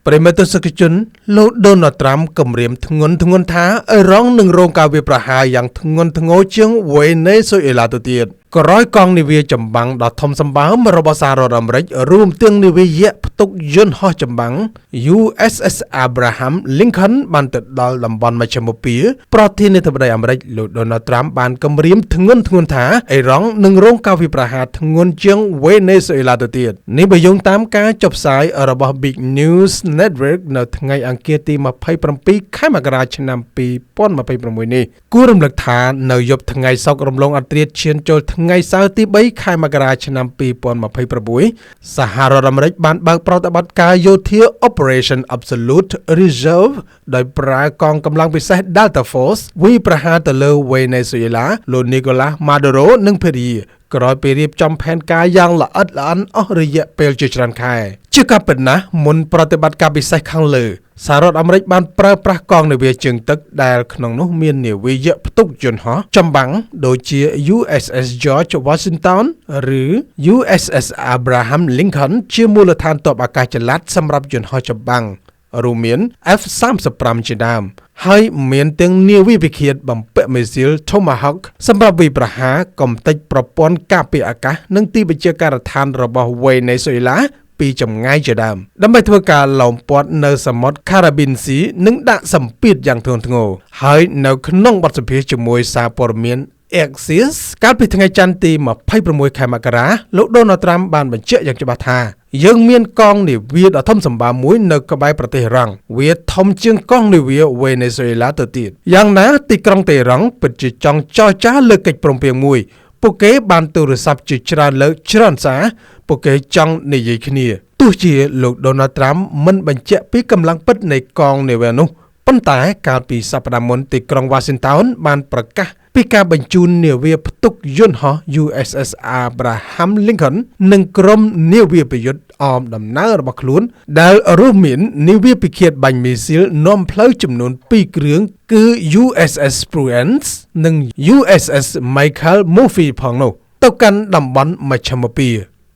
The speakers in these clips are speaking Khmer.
ប្រិយមិត្តទស្សនិកជនលោកដូណាល់ត្រាំគម្រាមធ្ងន់ធ្ងរថាអ៊ីរ៉ង់នឹងរងការវាយប្រហារយ៉ាងធ្ងន់ធ្ងរជាងវេណេស៊ុយអេឡាទៅទៀតក្រោយកងនាវាចម្បាំងដ៏ធំសម្បើមរបស់សហរដ្ឋអាមេរិករួមទាំងនាវាយក្សផ្ទុកយន្តហោះចម្បាំង USS Abraham Lincoln បានទៅដល់តំបន់មជ្ឈមពាប្រធានាធិបតីអាមេរិកលោកដូណាល់ត្រាំបានគម្រាមធ្ងន់ធ្ងរថាអ៊ីរ៉ង់នឹងរងការវាយប្រហារធ្ងន់ជាងវេណេស៊ុយអេឡាទៅទៀតនេះបើយោងតាមការចុះផ្សាយរបស់ Big News Network នៅថ្ងៃអង្គារទី27ខែមករាឆ្នាំ2026នេះគួររំលឹកថានៅយប់ថ្ងៃសុក្ររំលងអធ្រាត្រឈានចូលថ្ងៃសៅរ៍ទី3ខែមករាឆ្នាំ2026សហរដ្ឋអាមេរិកបានបើកប្រតិបត្តិការយោធា Operation Absolute Resolve ដោយប្រើកងកម្លាំងពិសេស Delta Force វាយប្រហារទៅលើវេណេស៊ុយអេឡាលោក Nicolas Maduro និងភរិយាក្រោយពីរៀបចំផែនការយ៉ាងល្អិតល្អន់អស់រយៈពេលជាច្រើនខែជាការពិតណាស់មុនប្រតិបត្តិការពិសេសខាងលើសហរដ្ឋអាមេរិកបានប្រើប្រាស់កងនាវាជើងទឹកដែលក្នុងនោះមាននាវាយក្សផ្ទុកយន្តហោះចម្បាំងដូចជា USS George Washington ឬ USS Abraham Lincoln ជាមូលដ្ឋានទ័ពអាកាសចល័តសម្រាប់យន្តហោះចម្បាំងរួមមាន F-35 ជាដើមហើយមានទាំងនាវាពិឃាតបំពាក់មីស៊ីល Tomahawk សម្រាប់វាយប្រហារកម្ទេចប្រព័ន្ធការពារអាកាសនិងទីបញ្ជាការដ្ឋានរបស់វេណេស៊ុយអេឡាពីចម្ងាយជាដើមដើម្បីធ្វើការឡោមព័ទ្ធនៅសមុទ្រ Caribbean Sea និងដាក់សម្ពាធយ៉ាងធ្ងន់ធ្ងរហើយនៅក្នុងបទសម្ភាសន៍ជាមួយសារព័ត៌មាន Axios កាលពីថ្ងៃច័ន្ទទី26ខែមករាលោកដូណាល់ត្រាំបានបញ្ជាក់យ៉ាងច្បាស់ថាយើងមានកងនាវាដ៏ធំសម្បើមមួយនៅក្បែរប្រទេសអ៊ីរ៉ង់វាធំជាងកងនាវាវេណេស៊ុយអេឡាទៅទៀតយ៉ាងណាទីក្រុងតេរ៉ង់ពិតជាចង់ចរចាលើកិច្ចព្រមព្រៀងមួយពួកគេបានទូរស័ព្ទជាច្រើនលើកច្រើនសារពួកគេចង់និយាយគ្នាទោះជាលោកដូណាល់ត្រាំមិនបញ្ជាក់ពីកម្លាំងពិតនៃកងនាវានោះប៉ុន្តែកាលពីសប្តាហ៍មុនទីក្រុងវ៉ាស៊ីនតោនបានប្រកាសពីការបញ្ជូននាវាផ្ទុកយន្តហោះ USS Abraham Lincoln និងក្រុមនាវាប្រយុទ្ធអមដំណើររបស់ខ្លួនដែលរួមមាននាវាពិឃាតបាញ់មីស៊ីលនាំផ្លូវចំនួន2គ្រឿងគឺ USS Spruance និង USS Michael Murphy ផងនោះទៅកាន់តំបន់មជ្ឈមពា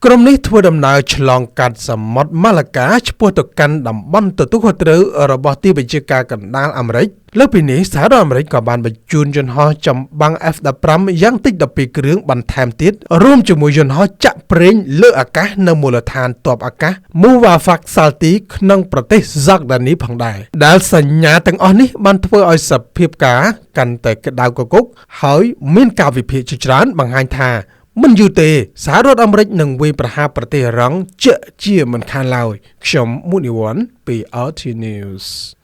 ក្រុមនេះធ្វើដំណើរឆ្លងកាត់សមុទ្រម៉ាឡាកាឆ្ពោះទៅកាន់តំបន់ទទួលខុសត្រូវរបស់ទីបញ្ជាការកណ្ដាលអាមេរិកលើសពីនេះសហរដ្ឋអាមេរិកក៏បានបញ្ជូនយន្តហោះចម្បាំង F-15 យ៉ាងតិច12គ្រឿងបន្ថែមទៀតរួមជាមួយយន្តហោះចាក់ប្រេងលើអាកាសនៅមូលដ្ឋានទ័ពអាកាស Muwaffaq Salti ក្នុងប្រទេសហ្សកដានីផងដែរដែលសញ្ញាទាំងអស់នេះបានធ្វើឲ្យសភាពការកាន់តែក្តៅគគុកហើយមានការវិភាគជាច្រើនបង្ហាញថាមិនយូរទេសហរដ្ឋអាមេរិកនឹងវាយប្រហារប្រទេសអ៊ីរ៉ង់ជាជាមិនខានឡើយខ្ញុំមុនីវ៉ាន់ពី RT News។